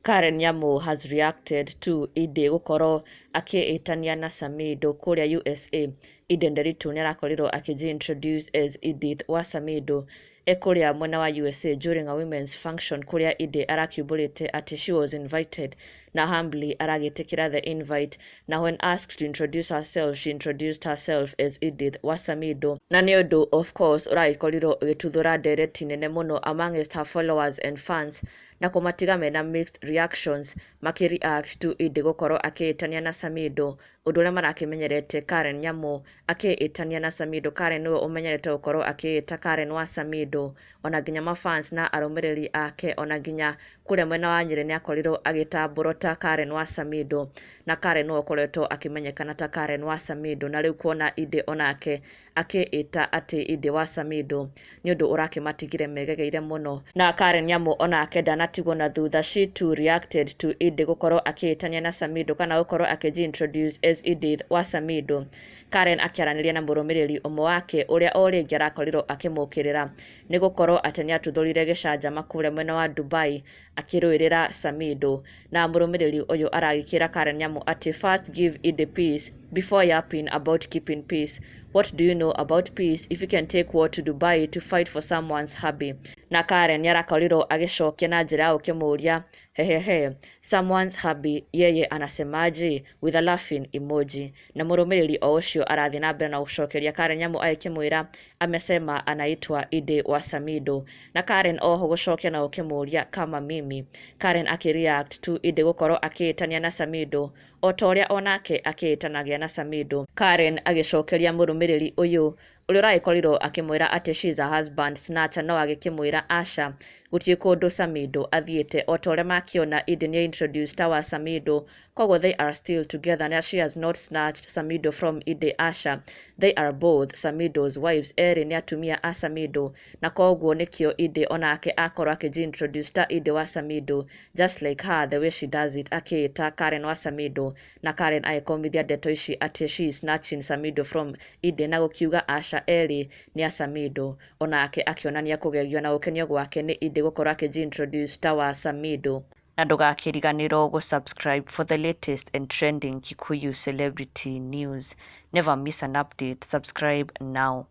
Karen Nyamu has reacted to Edday gũkorwo akĩĩtania na Samidoh kũrĩa USA. Edday Nderitu nĩarakorirwo akĩji introduce as Edith wa Samidoh e kũrĩa mwena wa USA during a women's function, kũrĩa Edday arakiumbũrĩte atĩ she was invited na humbly aragĩtĩkĩra the invite, na when asked to introduce herself, she introduced herself as Edith wa Samidoh. Na nĩ ũndũ of course ũragĩkorirwo ũgĩtuthũra ndereti nene mũno amongst her followers and fans, na kũmatiga mena mixed reactions makĩ-react to Edday gũkorwo akĩĩtania na Samidoh, ũndũ ũrĩa marakĩmenyerete Karen Nyamu akĩĩtania na Samidoh. Karen nĩwe ũmenyerete gũkorwo akĩĩta Karen wa Samidoh, ona nginya mafans na arũmĩrĩri ake, ona nginya kũrĩa mwena wa Nyĩrĩ nĩakorirwo agĩtambũrwo ta Karen wa Samidoh, na Karen nĩwe ũkoretwo akĩmenyekana ta Karen wa Samidoh. Na rĩu kuona Edday onake akĩĩta atĩ Edday wa Samidoh nĩ ũndũ ũrakĩmatigire megegeire mũno. Na Karen Nyamu onake ndanatigwo na thutha. She too reacted to Edday gũkorwo akĩĩtania na Samidoh kana gũkorwo akĩji introduce as Edith wa Samidoh. Karen akĩaranĩria na mũrũmĩrĩri ũmwe wake ũrĩa o rĩngĩ arakorirwo akĩmũkĩrĩra nĩ gũkorwo atĩ nĩatuthũrire gĩcanjama kũrĩa mwena wa Dubai akĩrũĩrĩra Samidoh. Na mũrũmĩrĩri ũyũ aragĩkĩra Karen Nyamu atĩ, "First give Edday peace before yapping about keeping peace. What do you know about peace if you can take war to Dubai to fight for someone's hubby?" Na Karen nĩarakorirwo agĩcokia na njĩra ya gũkĩmũria, "Hehehe, someone's hubby, yeye anasemaje?" with a laughing emoji. Na mũrũmĩrĩri o ũcio arathiĩ na mbere na gũcokeria Karen Nyamu agĩkĩmwĩra, "Amesema anaitwa Edday wa Samidoh." Na Karen oho gũcokia na gũkĩmũria, "Kama mimi?" Karen akĩreact to Edday gũkorwo akĩĩtania na Samidoh o ta ũrĩa onake akĩĩtanagia na Samidoh. Karen agĩcokeria mũrũmĩrĩri ũyũ ũrĩa ũragĩkorirwo akĩmwĩra atĩ she is a husband snatcher, no agĩkĩmwĩra aca, gũtirĩ kũndũ Samidoh athiĩte. O ta ũrĩa makĩona, Edday nĩ introduced ta wa Samidoh, koguo they are still together na she has not snatched Samidoh from Edday. Aca, they are both Samidoh's wives, erĩ nĩ atumia a Samidoh, na koguo nĩkĩo Edday onake akorwo akĩji introduce ta Edday wa Samidoh, just like her, the way she does it, akĩĩta Karen wa Samidoh. Na Karen agĩkomithia ndeto ici atĩ she is snatching Samidoh from Edday na gũkiuga aca, erĩ nĩ a Samidoh. Onake akĩonania kũgegio na gũkenio gwake nĩ Edday gũkorwo akĩji introduce ta wa Samidoh. Na ndũgakĩriganĩrwo gũ-subscribe for the latest and trending Kikuyu celebrity news. Never miss an update. Subscribe now.